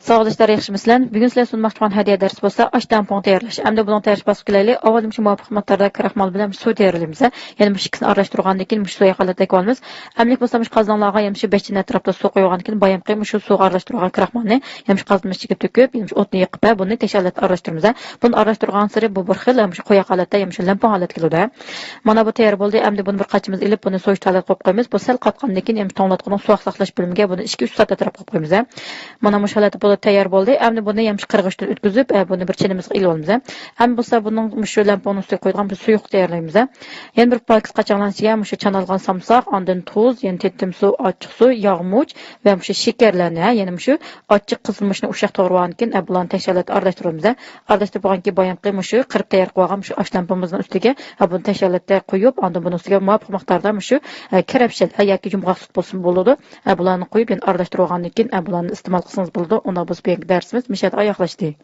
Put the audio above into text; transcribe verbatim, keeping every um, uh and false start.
ساۋاقداشلار، ياخشىمۇسىلەر؟ بۈگۈن سىلەرگە سۇنماقچى بولغان ھەدىيە دەرسى بولسا ئاش لەمپۇڭ تەييارلاش. ئەمدى بۇنىڭ تەييارلاش باسقۇچى. ئاۋۋال مۇشۇ مۇۋاپىق مىقداردا كىراخمال بىلەن سۇ تەييارلايمىز. يەنە مۇشۇ ئىككىسىنى ئارىلاشتۇرغاندىن كېيىن مۇشۇ سۇ ياقى ھالەتتە ئالىمىز. ئەمدى بولسا مۇشۇ قازانلارغا يەنە مۇشۇ بەش چىنە ئەتراپتا سۇ قۇيغاندىن كېيىن بايامقى مۇشۇ سۇغا ئارىلاشتۇرغان كىراخمالنى يەنە مۇشۇ قازىنىش ئىچىگە تۆكۈپ، يەنە مۇشۇ ئوتنى يېقىپ، ھە، بۇنى تەشەللەتتە ئارىلاشتۇرىمىز. ھە. بۇنى ئارىلاشتۇرغان سېرى بۇ بىر خىل، ھە، مۇشۇ قويۇق ھالەتتە، يەنە مۇشۇ لەمپۇڭ ھالەتكە كېلىدۇ. ھە. مانا بۇ تەييار بولدى. ئەمدى بۇنى بىر قاچىمىزغا ئېلىپ، بۇنى سوۋۇش ھالەتكە قويۇپ قويىمىز. بۇ سەل قاتقاندىن كېيىن، يەنە توڭلاتقۇنىڭ سوغۇق ساقلاش بۆلۈمىگە بۇنى ئىككى ئۈچ سائەت ئەتراپ قويۇپ قويىمىز. ھە. مانا مۇشۇ ھالەتتە بۇ تەييار بولدى. ئەمدى بۇنى يەنە مۇشۇ قىرغۇچتىن ئۆتكۈزۈپ، ئە، بۇنى بىر چىنىمىزغا ئېلىپ ئالىمىز. ئە. ئەمدى بولسا بۇنىڭ مۇشۇ لەمپۇڭنىڭ ئۈستىگە قويىدىغان بىر سۇيۇق تەييارلايمىز. ئە. يەنە بىر پاكىز قاچاڭلارنىڭ ئىچىگە مۇشۇ چانالغان سامساق، ئاندىن تۇز، يەنە تېتىم سۇ، ئاچچىق سۇ، ياغمۇچ ۋە مۇشۇ شېكەرلەرنى، ھە، يەنە مۇشۇ ئاچچىق قىزىلمىشنى ئۇششاق توغرىغاندىن كېيىن، ئە، بۇلارنى تەشەللەتتە ئارىلاشتۇرىمىز. ئە. ئارىلاشتۇرۇپ بولغاندىن كېيىن بايامقى مۇشۇ قىرىپ تەييار قىلىپ ئالغان مۇشۇ ئاش لەمپۇمىزنىڭ ئۈستىگە، ئە، بۇنى تەشەللەتتە قويۇپ، ئاندىن بۇنىڭ ئۈستىگە مۇۋاپىق مىقداردا مۇشۇ، ئە، كىرەپشەن، ئە، ياكى يۇمغاق سۈت بولسىمۇ بولىدۇ. ئە، بۇلارنى قويۇپ، يەنە ئارىلاشتۇرۇپ بولغاندىن كېيىن، ئە، بۇلارنى ئىستېمال قىلسىڭىز بولىدۇ. ئۇنداق بولسا بۈگۈنكى دەرسىمىز مۇشۇ يەردە ئاياغلاشتى.